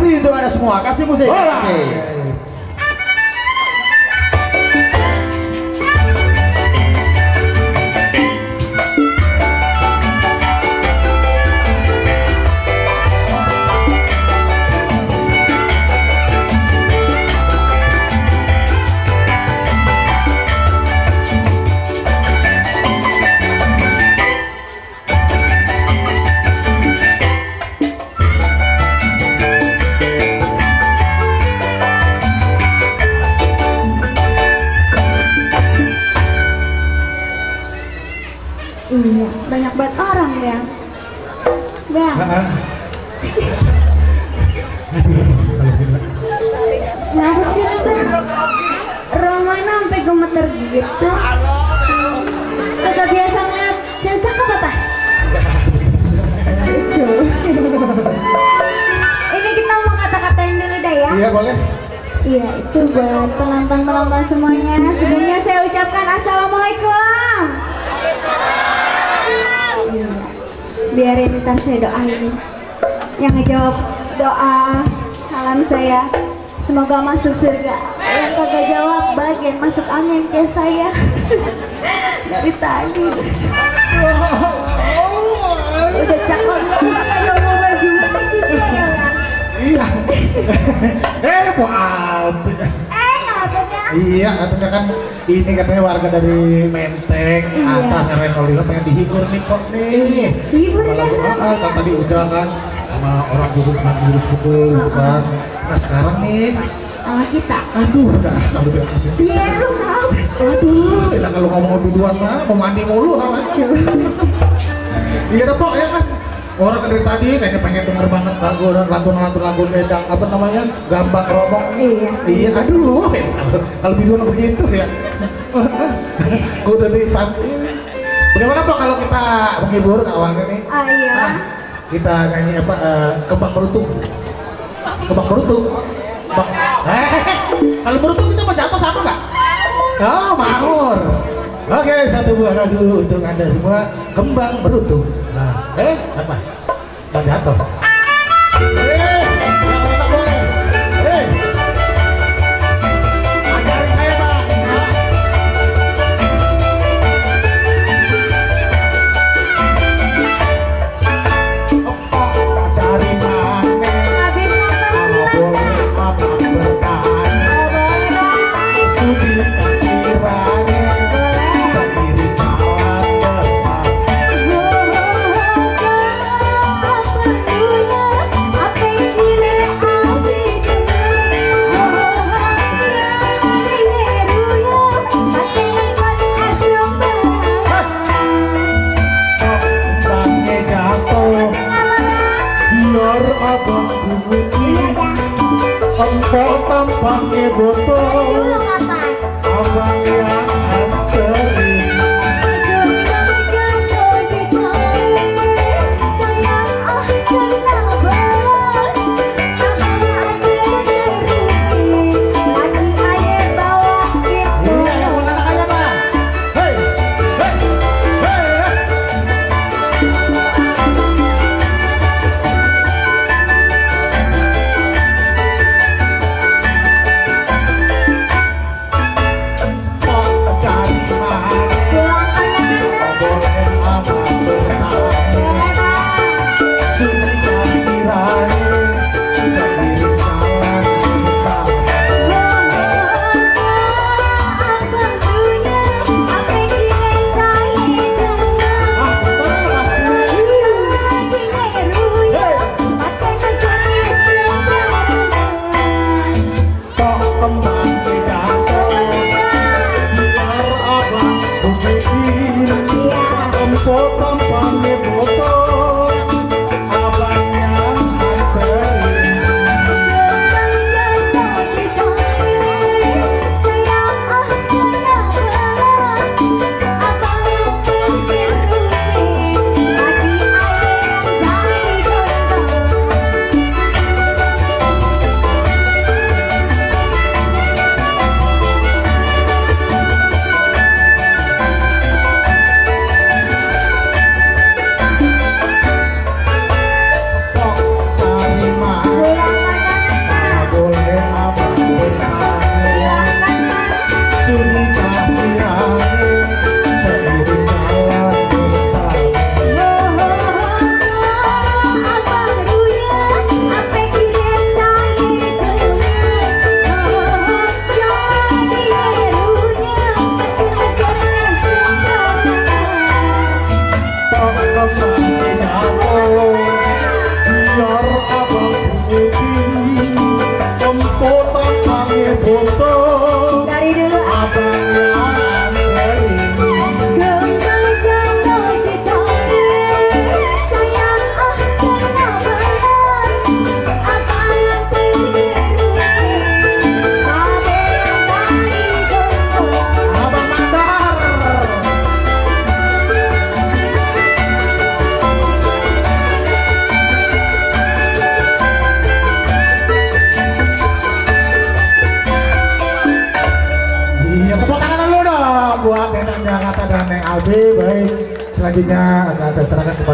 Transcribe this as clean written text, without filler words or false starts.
Happy untuk Anda semua. Kasih musik. Oke. Iya, banyak banget orang, Bang. Bang. Kenapa sih lu kan? Romana sampai gemeter gitu. Kagak biasa ngeliat cewek cakep apa? Lucu. Ini kita mau kata-katain dulu dah ya. Iya, boleh. Iya, itu buat penonton-penonton semuanya. Sebelumnya saya ucapkan assalamualaikum. Biarin ntar saya doain. Yang ngejawab doa salam saya semoga masuk surga. Yang kagak jawab bagian masuk angin kayak saya. Dari tadi udah cakep ya, kagak mau baju juga ya. Iya. Bu Alpi. Kenapa kan? Iya, katanya kan ini katanya warga dari Menteng, atas Renolila pengen dihibur nih kok nih. Hibur kan? Kan tadi udah kan sama orang jurus pukul gitu kan. Nah sekarang nih Sama kita. aduh udah kalau bilang Biar lu ngapus. aduh elah kalau ngomong duluan mah mau mandi mulu sama iya deh Pok ya kan orang dari tadi kayaknya pengen denger banget lagu medang apa namanya gambang romong. Iya aduh kalau video begitu ya. Gue udah disamping. Bagaimana Pok kalau kita menghibur awalnya nih? Iya. Kita nyanyi apa kembang berutung. Kalau berutung kita mau jatuh sama nggak? Oh mahur. Oke, satu buah lagu untuk Anda semua, kembang berutung. Nah, apa? Mau jatuh. Ajarin saya Pak. Dari mana? Habis nonton Boleh apa bertahan? Studi kiranya sendiri jalan bersama. Kembangnya jatuh, biar abang dimuji. Empok tampangnya botol, abang yang anterin. Ya tepuk tangan dulu dong buat Neneng Jakarta dan Neng Albi. Baik, selanjutnya akan saya serahkan kembali